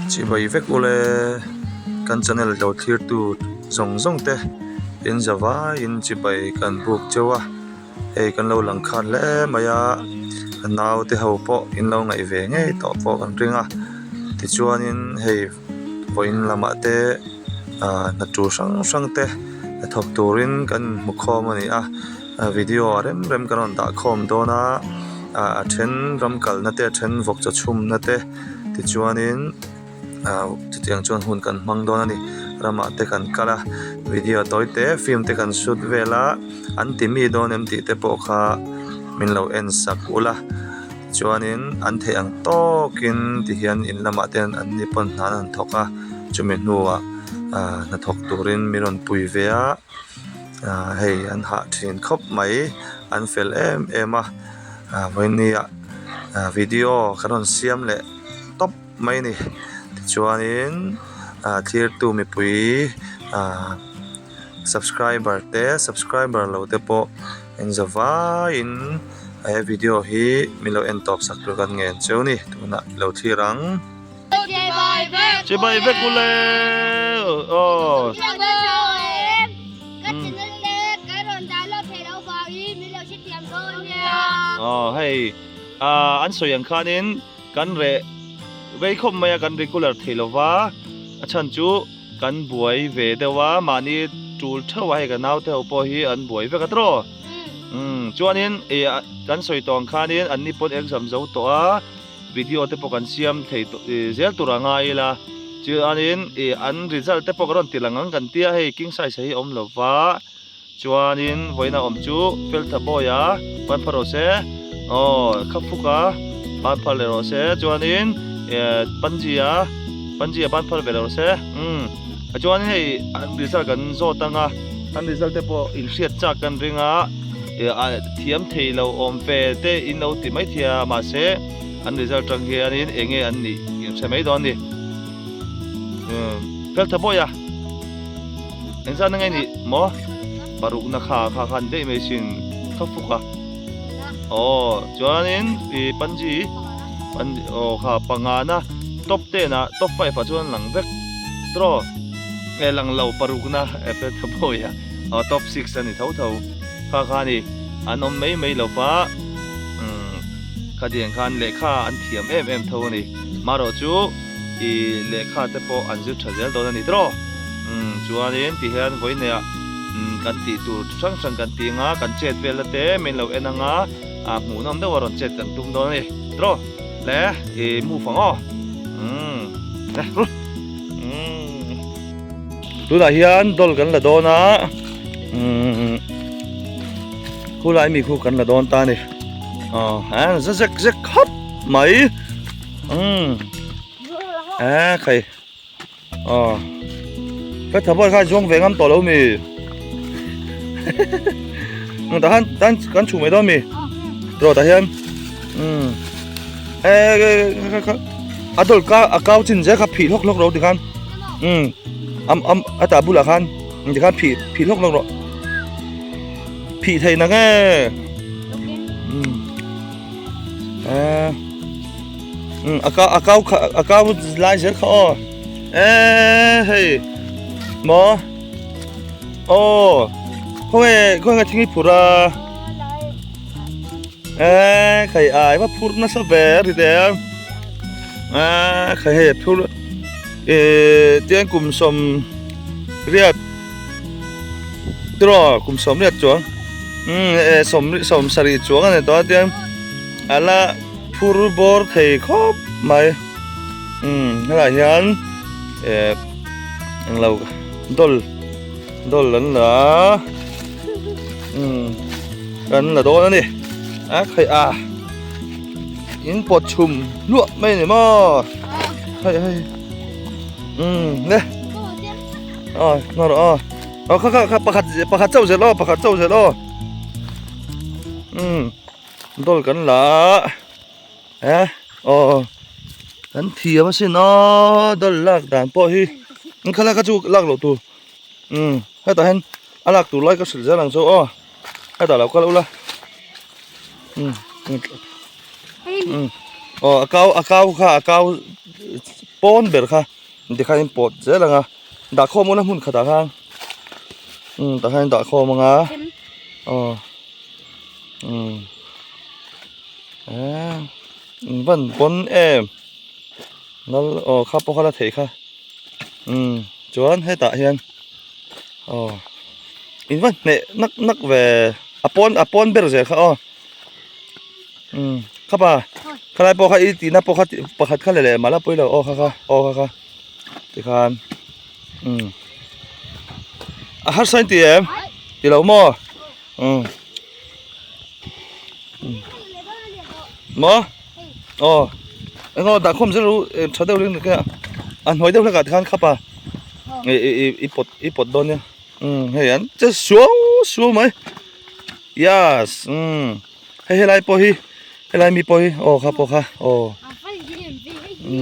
Chibai vek ule kan channel lo thlir tu zawng zawng te in za vaiin chibai kan buk cheu a hei kan lo lang khan hle mai a ka nau te ho pawh in lo ngaih ve ngei tawh pawh kan ring a tichuanin hei vawiin lamah te ah hna tur hrang hrang te hnathawk turin kan inhmu khawm a ni a. Video a rem rem kan rawn dah khawm dawn a ah a then ram kalna te a then vawk chaw chhumna te tichuanin ah chutiang chuan hun kan hmang dawn a ni ramah te kan kal a video tawi te film te kan shoot vel a an ti mi dawn em tih te pawh kha min lo en sak ula chuanin an theih ang tawkin tihian in lamah te an ni pawn hna an han thawk a chumi hnuah ah hnathawk turin min rawn pui ve a. Ahh hei an hah thin khawp mai an fel em em a ah vawinia ah video kan rawn siam leh tawp mai a ni tichuanin ah thirtu mipui ah subscriber te subscriber lo te pawh eng za vaiin he video hi min lo en tawp sak tur kan ngen cheu a ni tunah i lo thlir ang. Chibai vek ule aw. Aw hei an sawi ang khanin kan reh vei khawp mai a kan regular thei lova a chhan chu kan buai ve deuh a mahni tul theuh a hei ka naute ho pawh hi an buai vek a tiraw chuanin kan sawi tawh ang khanin anni pawn exam zo tawh a. Video te pawh kan siam thei tawh zel tur a ngai ila chuanin ih an result te pawh ka rawn ti lang ang kan tia hei king size hi a awm lo va chuanin vawiin a awm chu feltha bawi a ban phar rawh se aw kha fuk a ban phar leh rawh se chuanin eh panji a panji a ban phar ve leh rawh se umm chuanin hei an result kan zawt ang a an result te pawh inhriat chak kan ring a. Thiam thei lo awm ve te in lo ti mai thei a, mahse an result tang hianin eng nge an nih in hre mai dawn a ni. Feltha bawi a, engzat na nge nih maw? Parukna kha kha khan daih mai sin kha fuk a. Aw chuanin i Panji Panji aw kha pangana top ten ah top five ah chuan lang vek tawh e lang lo parukna Feltha bawi a. Aw top six a ni tho tho kha kha ni an awm mai mai lo va umm khatiang khan lehkha an thiam em em tho a ni marawh chu ih lehkha te pawh an zir tha zel dawn a ni tawh umm chuanin ti hian vawineah umm kan tih tur hrang hrang kan ti anga kan chet vel te min lo en anga ah hmuhnawm deuh a rawn chet kan tum dawn a ni tawh le ih move ang aw umm le rul umm. Tunah hian dawl kan la dawn a umm khulai mi khu kan la dawn ta a ni aw a za zek zek khawp mai umm a khai aw ka tha pawh kha zawng ve ngam tawh lo mi tah khan tan kan chhuh mai dawn mi rawh tah hian umm e a dawl ka a kau chin zel kha phih hlawk hlawk ro tikhan umm am am a tah bulah khan tikhan phih phih hlawk hlawk rawh phih thei na nge umm e umm a kau a kau kha a kau lai zel kha aw e hei maw aw khawnge khawnge thing i phur a. Eee khai ai va phur nasa ve a ri te a eee khai hei a phur eee tiang kum sawm riat tiraw kum sawm riat chuang umm eh sawm sawm sarih chuang a ni tawh a tiang a la phur bawr thei khawp mai umm helaiah hian eh englo dawl dawl an la a umm kan la dawn a ni a khaih a in pawt chhum hluah mai a ni maw hei hei umm le aw nawr aw aw kha kha kha pakhat pakhat chauh zel aw pakhat chauh zel aw umm dawl kan la a eh aw kan thiam asin aw dawl lak dan pawh hi kha kha chu lak loh tur. Umm hetah hian a lak tur lai ka hrilh zel ang chu aw hetah lo kal ula umm umm aw a kau a kau kha a kau. Pawn ber kha tikhan in pawt zel ang a dah khawm ula hmun khatah khan umm tah khan in dah khawm ang a aw umm eee in van pawn em lal aw kha pawh kha la theih kha umm chuan hetah hian aw in va hneh nak nak ve a pawn a pawn ber zel kha aw. Umm kha pa khalai pawh kha i tihna pawh kha pakhat kha leh leh mah la pawi lo aw kha kha aw kha kha tikhan umm a harsa in ti em ti lo maw umm maw aw eng aw dah khawm zel ru tha deuh ring a a hnuai deuh hlekah tikhan kha pa i i i pawt i pawt dawn nia umm hei an che suau suau mai. Yes umm hei helai pawh hi helai mi pawh hi aw kha pawh kha aw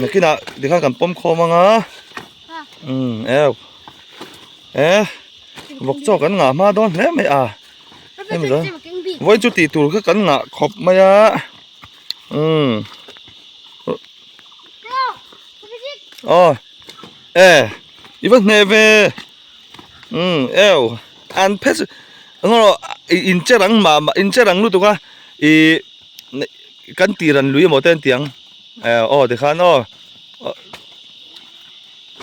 nakinah tikhan kan pawm khawm ang a umm eu e vawk chaw kan ngah hma dawn hle mai a hemi zawng vawiin chu tih tur kha kan ngah khawp mai a umm aw e i va hneh ve. Umm eu an phe chu engemaw in che rang mah mah in che rang lutuk a ih kan tih ran lui emaw te an ti ang eh aw tikhan aw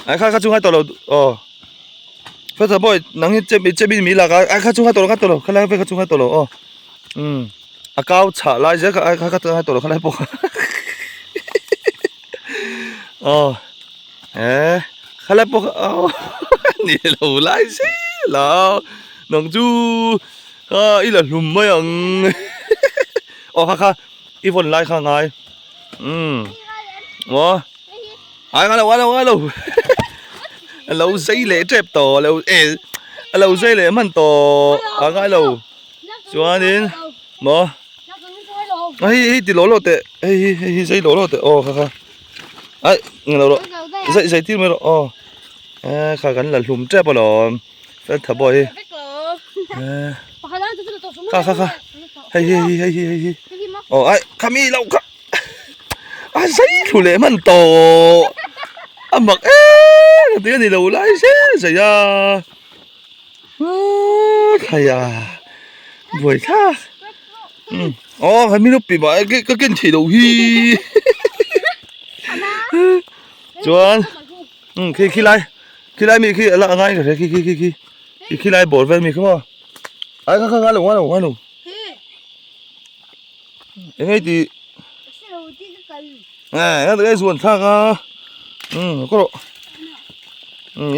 ai kha kha chu ngai tawh lo aw heta pawh nang hi chem chem in mi lak a ai kha chu ngai tawh lo ngai tawh lo khalai vel kha chu ngai tawh lo aw umm a kau chhah lai zel kha ai kha kha ngai tawh lo khalai pawh aw. Eh, khalai pawh kha aw ni lo lai zel a nang chu kha i la hlum mai ang aw kha kha i vawn lai kha ngai umm maw ai ngai lo ngai lo ngai lo a lo zei leh tep tawh a lo eh a lo zei leh hman tawh a ngai lo chuanin maw hei hei ti lawh lawh teh hei hi hei hi zei lawh lawh teh aw kha kha. Ai ngilo rawh zai zai tir mai rawh aw eh kha kan la hlum tep alawm fel tha boy hi eh kha kha kha hei hi hei hi hei hi aw ai kha mi lo kha a zai thlu leh hman tawh a mak em ti a ni lo lai zel zai a khaia buai thlak Aw he minu pi mah ka ken theih loh hi chuan khi khi lai khi lai mi khi a ngai ka hria khi khi khi khi khi lai bawr vel mi khi maw ai kha kha ngai lo ngai lo ngai lo eng nge tih nge nge zuan thlak a ka rawh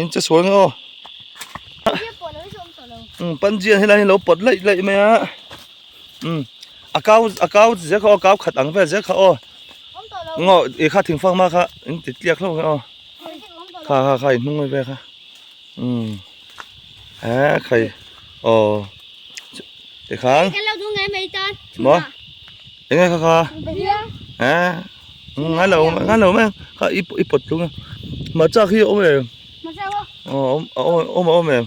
in che sual nge aw Panjian helai hi lo pawt laih laih mai a a kau a kau zel kha aw kau khat ang vel zel kha aw ngaw ih kha thingfak hma kha in ti tliak hlauh ang aw kha kha kha in hnung vel kha eh khai aw tikhan maw eng nge kha kha eh ngai lo ngai lo mai kha i i pawt tlung a hmarcha khi a awm em aw a awm a awm a awm em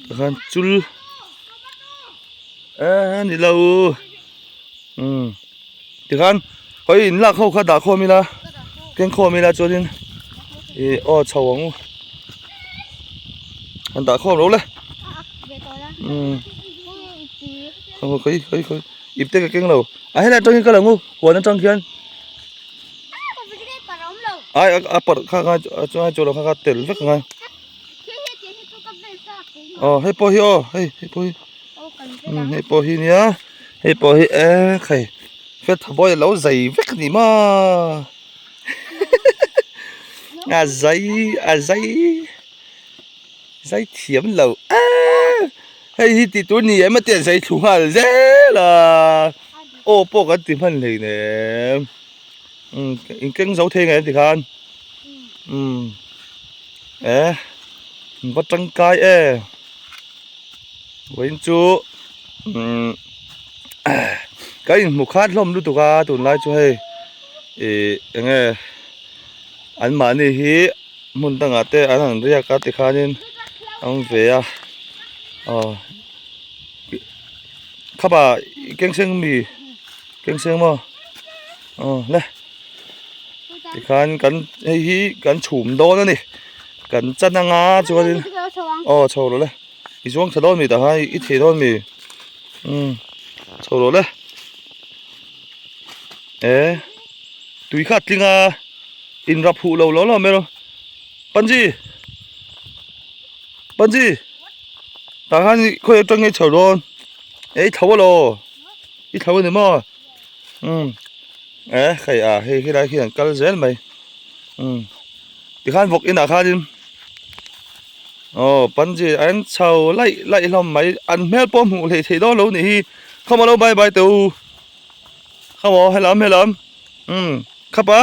tikhan chul eh ni lo umm tikhan hawi in lak ho kha dah khawm ila keng khawm ila chuanin ih aw chho ang u an dah khawm lo le umm khawi khawi khawi ip te ka keng lo a helai atangin kal ang u huan atang khian ai a parh kha kha chuan chu lo kha kha tel vek ang a aw hei pawh hi aw hei hei pawh hi umm hei pawh hi nia hei pawh hi e khai fel tha bawi a lo zai vek a ni maw a zai a zai zai thiam lo eee hei hi tih tur ni em a tia zai thlu nghal zel a aw pawh kan ti hman hleinem umm in keng zo thei nge tikhan umm e va tangkai e vawiin chu umm ka inhmu khat hlawm lutuk a tunlai chu hei ih eng nge anmahni hi. Hmun dangah te an han riak a tikhanin a awm ve a aw khapa i keng seng mi keng seng maw aw le Tikhan kan hei hi kan chhum dawn a ni kan chan anga chuanin aw chho rawh le i zuang tha dawn mi tah khan i thei dawn mi umm chho rawh le e tui kha a tling a in rap huh lo lo lo mai rawh Panji Panji tah khan khawi atang nge chho dawn e i thlo alaw i thlo a ni maw umm. Eh hei ah hei helai hi an kal zel mai umm tikhan vawk inah khanin aw panji an chho laih laih hlawm mai an hmel pawh hmuh hleih theih dawn lo nih hi khawmaw lo bye bye teh u khawmaw helam helam umm khapa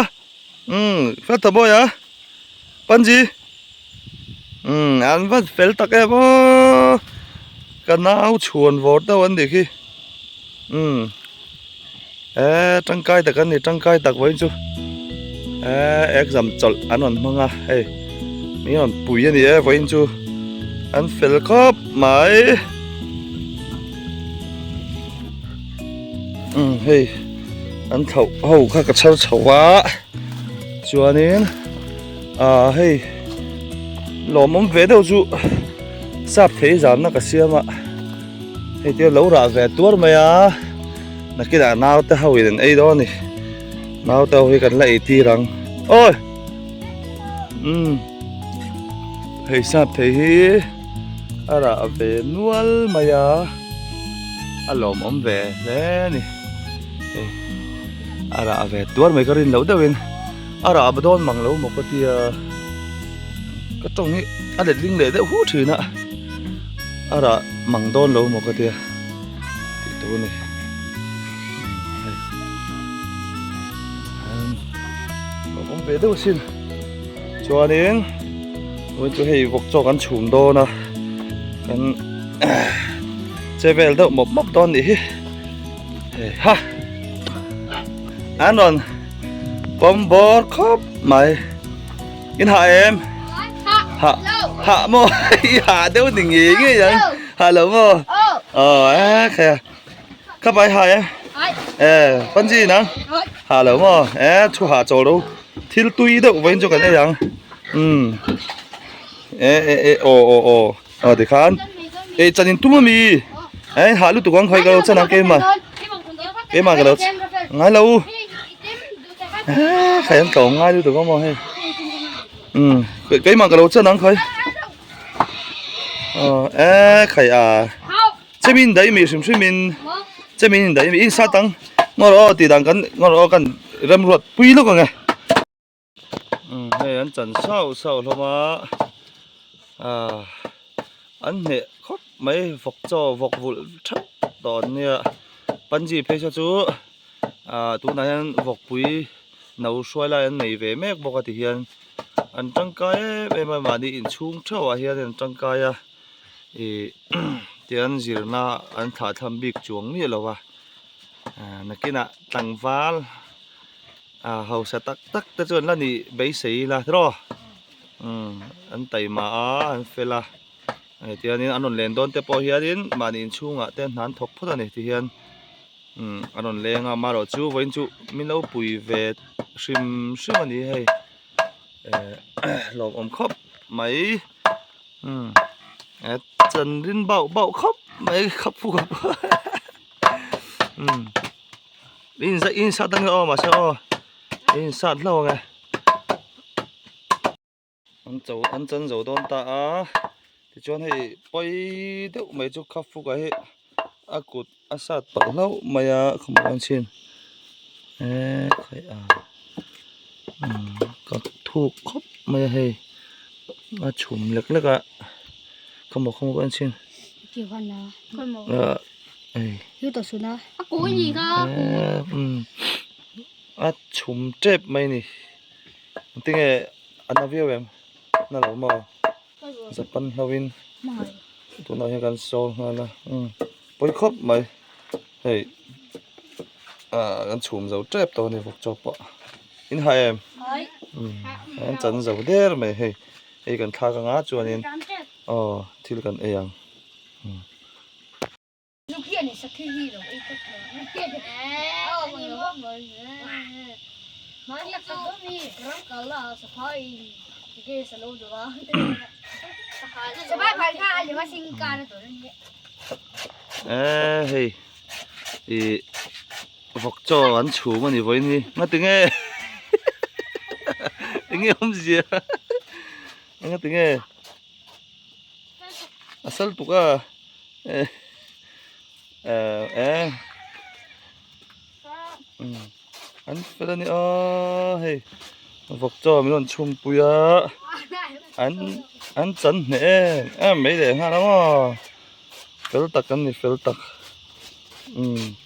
umm fel ta bawi a panji umm an va fel tak em aw ka nau chhuan vawr deuh an nih khi umm. Eee tangkai tak an ni tangkai tak vawiin chu eee exam chawlh an rawn hmang a hei min rawn pui a ni e vawiin chu an fel khawp mai umm hei an thlauh ho kha ka chhar chho a chuanin ah hei lawmawm ve deuh chu sap thei zamna ka siam a. Hei te lo rah ve tuar mai a nakinah naute ho in an ei dawn a ni naute ho hi kan la ei tir ang awi umm hei sap thei hi a rah ve nual mai a a lawmawm ve hle a ni hei a rah ve tuar mai ka rin loh deuhin a rah dawn mang lo maw ka tia ka tawng hi a letling leh deuh hu thin a. A rah mang dawn lo maw ka tia tih tur a ni hei lo awm ve deuh asin chuanin vawiin chu hei vawk chaw kan chhum dawn a kan che vel deuh mawp mawp dawn nih hi hei ha an rawn pawm bawr khawp mai. In hah em? Hah. Hah maw? I hah deuh ni ngei ngei ang. Hah lo maw? Ờ a khaia. Kha pai hah em? Ờ panji nang. Hah lo maw? Ờ thu hah chawl ro. Thil tui deuh vawiin chu kan ei ang. Umm. E e e aw aw aw. Aw tikhan. Ei chan in tum ami. Ei hah lutuk ang khawi ka lo chan ang keimah. Keimah ka lo ngai lo. Khai an tlawm ngai lutuk a maw hei. Umm keimah ka lo chan ang khawi. Aw e khai a. Chemin dai mi hrim hrim in chemin dai mi in sat ang. Ngawr aw tih dan kan ngawr aw kan remruat pui lawk ang e. Umm hei an chan sauh sauh hlawm a ah an hneh khawp mai vawk chaw vawk vulh theuh tawh an nia panji phei saw chu ah tunah hian vawkpui no hruai lai an nei ve mek bawk a ti hian an tangkai em em a mahni inchhung theuh ah hian an tangkai a ih tian zirna an thlah tham bik chuang miah lo va ah nakinah tlangval. Ah hausa tak tak te chuan la nih beisei ila tiraw umm an taima a an fel a hei tiangin an rawn len dawn te pawh hianin mahni inchhungah te hna an thawk phawt a ni tihian umm an rawn leng a amaherawh chu vawiin chu min lo pui ve hrim hrim a ni hei eh hlawmawm khawp mai umm eh chan rin bauh bauh khawp mai khap khap umm. In zah in sat ange aw mahse aw in sat hlauh ange an cho an chan zo dawn ta a tichuan hei pawi deuh mai chu kha fuk ah hi a kut a sat palh hlauh mai a khawmah an chhin eee khaih a umm ka thuk khawp mai a hei a chhum lek lek a khawmaw khawmaw an chhin ah. A chhum tep mai a ni tinge a na viau em na lo maw japan hlo in tunah hian kan sawl nghal a umm pawi khawp mai hei ah kan chhum zo tep tawh a ni vawk chaw pawh in hah em umm an chan zo der mai hei hei kan thlak anga chuanin aw thil kan ei ang. Eee hei ih vawk chaw an chhum a ni vawiin hi ngatinge enge awmzia ngatinge a sal tuk a eh eh an fel a ni aw hei vawk chaw min rawn chhum pui a an an chan hneh em em mai leh nghal ang aw fel tak an ni fel tak umm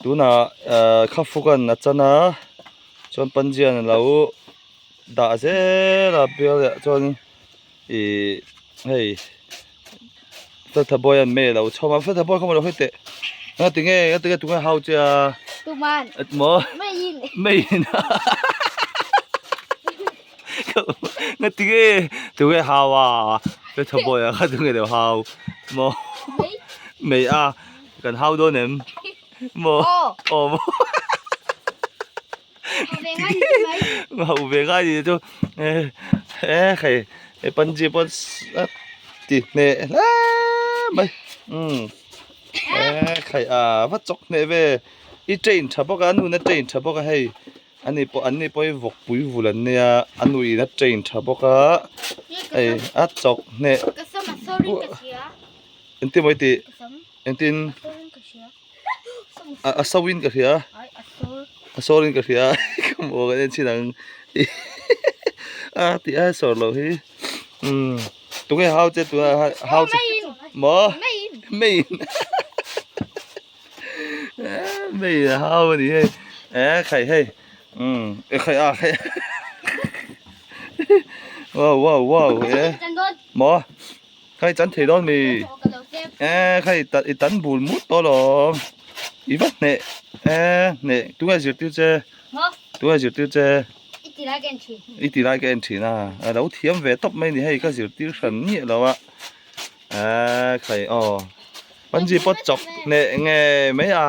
tunah ah khafukan a chan a chuan panjian a lo dah zel a bial leh chuan ih hei Felthabawi an mei a lo chhawm a Felthabawi kha maw lo hawi teh engati nge engati nge tunge hau che a Tuman maw meiin meiin engati nge tunge hau a Felthabawi a kha tunge lo hau maw mei a kan hau dawn em maw aw maw. Hauh ve ngai ni chu eh hei he panji pawh a ti hneh hle mai umm eh khai a va chawk hneh ve i train tha bawk a a nun a train tha bawk a hei ani pawh an ni pawh hi vawk pui vul an nia a nuin a train tha bawk a hei a chawk hneh engtin maw i tih engtin. A so in ka hria a sawr in ka hria ka maw kan en chhin ang a tih a sawr loh hi umm tunge hau che tuna hau che maw meiin meiin a hau a ni hei eh khai hei umm khai a khai wow wow wow eh maw. Khai chan thei dawn mi eh khai i tan bul mut tawh alawm i va hneh eh hneh tunge zirtir che tunge zirtir che i ti lai ka en thin i ti lai ka en thin a a lo thiam ve tawp mai ni hei ka zirtir hran miah lo a eh khai aw panji pawh chawk hneh nge mai a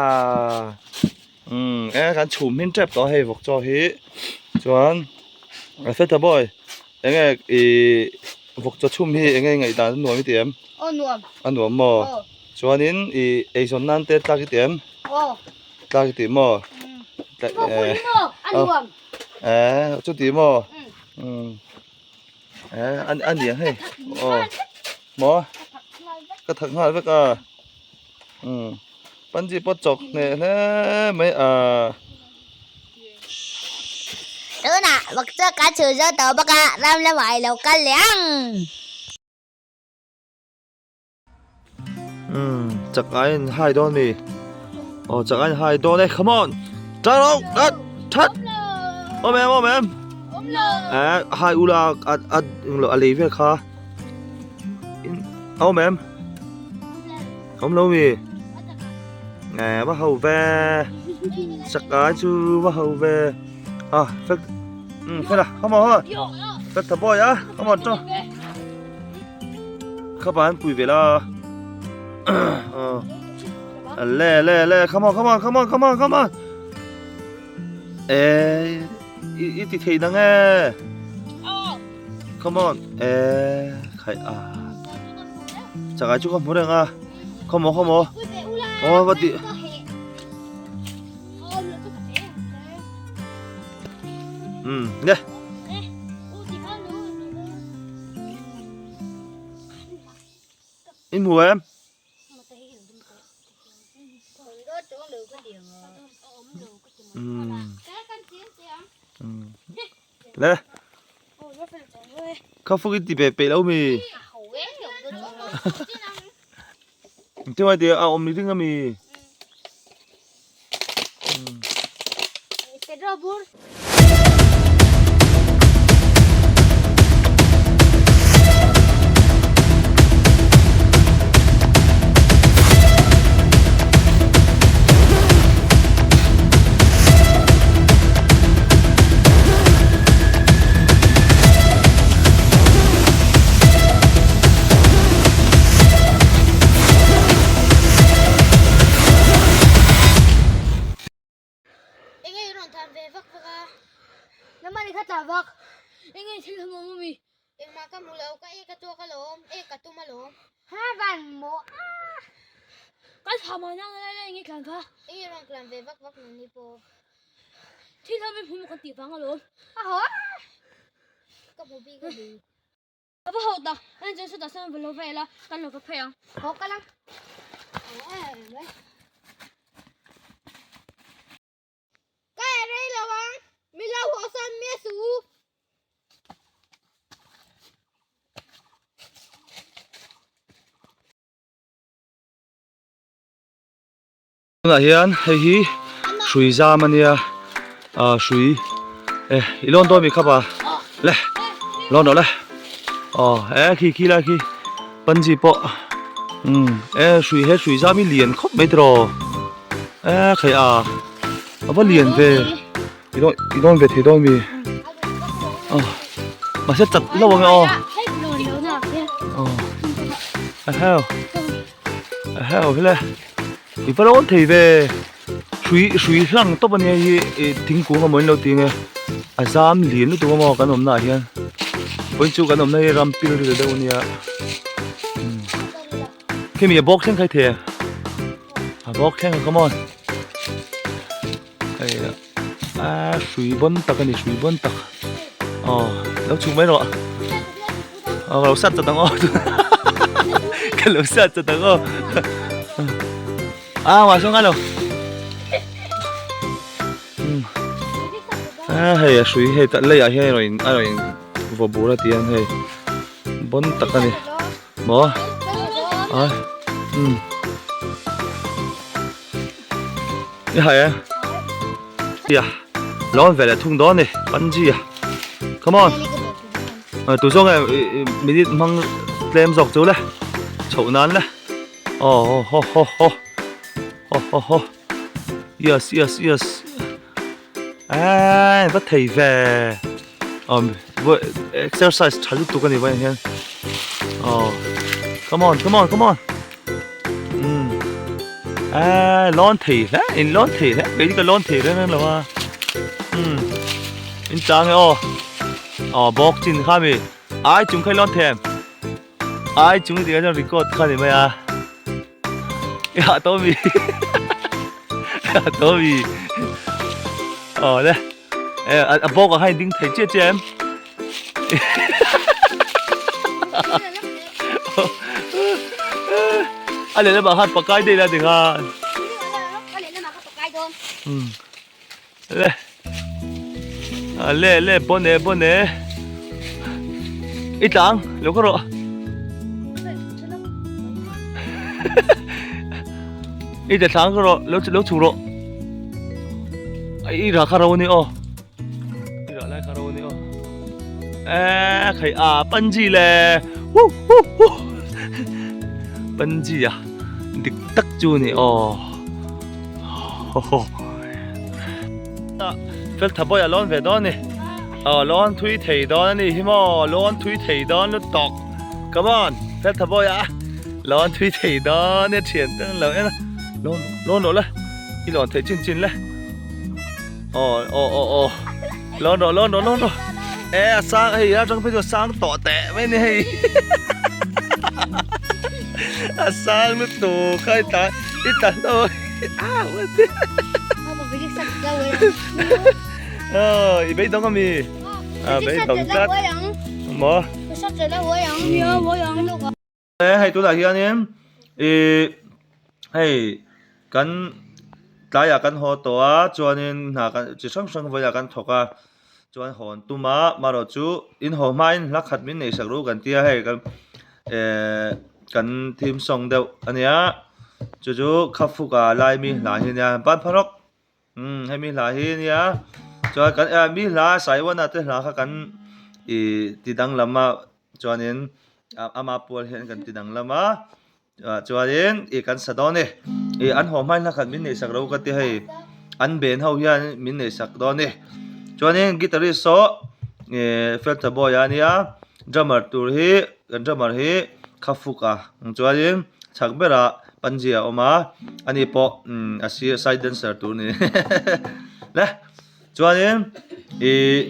umm eh kan chhum hmin tep tawh a hei vawk chaw hi chuan a fel ta bawi enge ih Vawk chaw chhum hi enge ngaihdan a nuam i ti em? Aw nuam. A nuam maw? Aw. Chuanin i eizawn nan te tlak i ti em? Aw. Tlak i ti maw? Umm. Vawk pui hi maw? A nuam. Eh, chuti maw? Umm. Eh, a ni ang hei. Aw. Maw? Ka thak nghal vek a. Umm. Panji pawh chawk hneh hle mai a. Tunah vawk chu kan chhun zo tawh bawk a, ram lamah i lo kal leh ang. Umm chak aiin hai dawn mi aw chak aiin hai dawn e come on tang lo that that awm em awm em eh hai ula a a englo a lei vel kha awm em. Awm lo mi? Nè va hầu về Sạc cái chú va hầu về À phết Ừ phết à Come on Phết thà boy á Come on cho Các bạn quỳ về là Ờ Lẹ lẹ lẹ Come on come on come on come on come on Ê I ti thei nang e Come on Ê Khai à Chak ai chu ka hmu reng a Khawmaw khawmaw Aw va tih Umm nge I hmu em? Umm Umm Le Kha fuk i ti pe peih lo mi. Ti mai ti a awm ni ding ami. thil hmu awm ami? Engmah ka hmu lo, ka ek a tuak alawm, ek ka tum alawm. Ha van maw a! Kan thla mah nang lai lai nge tlan kha? Enge rawn tlan ve vak vak nang ni pawh? Thil hmu hmu kan tih vang alawm. A haw! Ka hmu bik a ni. Ka va hawt a, an chuan sawtah sawn va lo vel a, kan lo va phei ang. Haw kal ang. Ka e rei lo ang, mi lo haw sawn mi a su. Tunah hian hei hi hrui zam a nia ah hrui e i lawn dawn mi khapa le lawn rawh le aw e khi khi lai khi panji pawh umm e hrui he hrui zam hi lian khawp mai tiraw e khai a a va lian ve i lawn i lawn ve thei dawn mi aw mahse chat lo ang e aw aw a heu a heu hile. I va rawn thei ve hrui hrui hlang tawp ania hi ih thingkung emaw in lo ti nge a zam lian lutuk emaw kan awmna ah hian vawiin chu kan awmna hi ram pil ril deuh ania umm khimi a bawk thleng kha i thei em a bawk thleng a come on hei a hrui vawn tak ani hrui vawn tak aw lo chhuk mai rawh aw ka lo sat chat ang aw ka lo sat chat ang aw a ngah sawn ngai lo a hei a hrui hei tah leiah hian a rawn a rawn vaw bur a ti ang hei bawn tak ani maw a umm. Ni hai e ya lawn ve leh thung dawn ni panji a come on tu zawng e minute hmang tlem zawk chu le chhoh nan le aw ho ho ho ho ho ho yes yes yes eee va thei ve um exercise tha lutuk ani vawiin hian aw come on come on come on umm eee lawn thei hle in lawn thei hle kei hi ka lawn thei reng reng lo a umm in chang e aw aw bawk chin kha mi ai chung kha i lawn thei em ai chung tih kha chuan record kha ni mai a i hah tawh mi i hah tawh mi aw le a bawk ah khan i ding thei chiah chiah em. A leh lamah khan pakai daih la ti khan. Le. A le le bon e bon e. I tlang lo ka rawh. I tla tlang ka rawh lo lo chhuk rawh. I rah kha ro a ni aw. I rah lai kha ro ani aw. Eee khai a panji le hu hu hu panji a dik tak chu ni aw ho ho fel tha bawi a lawn ve dawn ni aw lawn thui thei dawn ani hi maw lawn thui thei dawn lutuk come on fel tha bawi a lawn thui thei dawn e thian te an lo en a lawn lawn rawh le i lawn theih chin chin le. Aw aw aw aw lawn rawh lawn rawh lawn rawh e a sang hei a tang phei chu a sang tawh teh mai ni hei a sang lutuk kha i tla i tla hlo au a ti aw i beidawng ami a beidawng tlat maw hei tunah hianin ih hei kan tlaiah kan haw tawh a chuanin hna kan chi hrang hrang vawiah kan thawk a chuan hawn tum a marawh chu in haw hmain hla khat min neih sak ru kan tia hei kan ehh kan theme song deuh a nia chu chu khafuk ah lai mi hla hi a nia ban pharawk. Umm hemi hla hi nia chuan kan eh mi hla Saiwana te hla kha kan ih ti danglam a chuanin ama pual hian kan ti danglam a ah chuanin ih kan sa dawn a ni ih an haw hma in hla khat min neihsak ro ka ti hei an ben ho hian min neihsak dawn a ni chuanin guitarist saw ih Feltha boy a nia drummer tur hi kan drummer hi Khafuka chuanin chhak berah. Panji a awm a, ani pawh a sir side dancer tur a ni le chuanin ih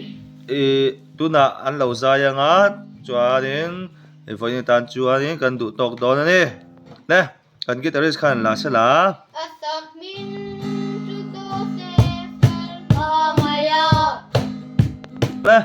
ih. Tunah an lo zai anga chuanin vawiin atan chuanin kan duh tawk dawn a ni. Le kan guitarist khan la se la. Le.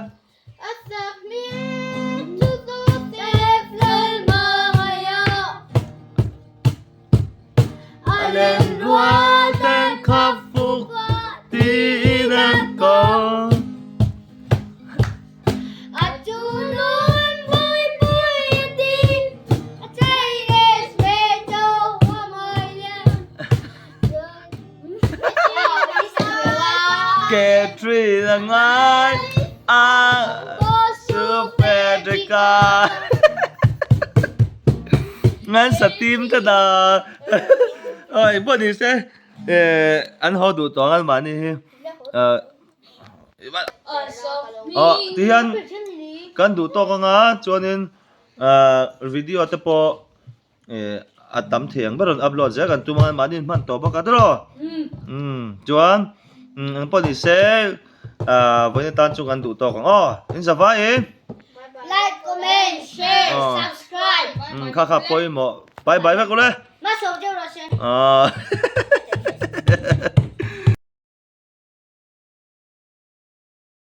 Katrina ngai a Super Ngan sa tim ta da Oi pawh ni se an haw duh tawh ang mahni hi Aw tihian kan duh tawk anga chuanin video te pawh Eh a tam thei ang ber rawn upload zel kan tum a mahni in hman tawh bawk a tiraw umm chuan umm eng pawh ni se ah vawiin atan chu kan duh tawk ang aw in za vai in Like, comment, share, subscribe. Umm kha kha pawimawh bye bye vek ule. Hma sawm deuh rawh se. Ah.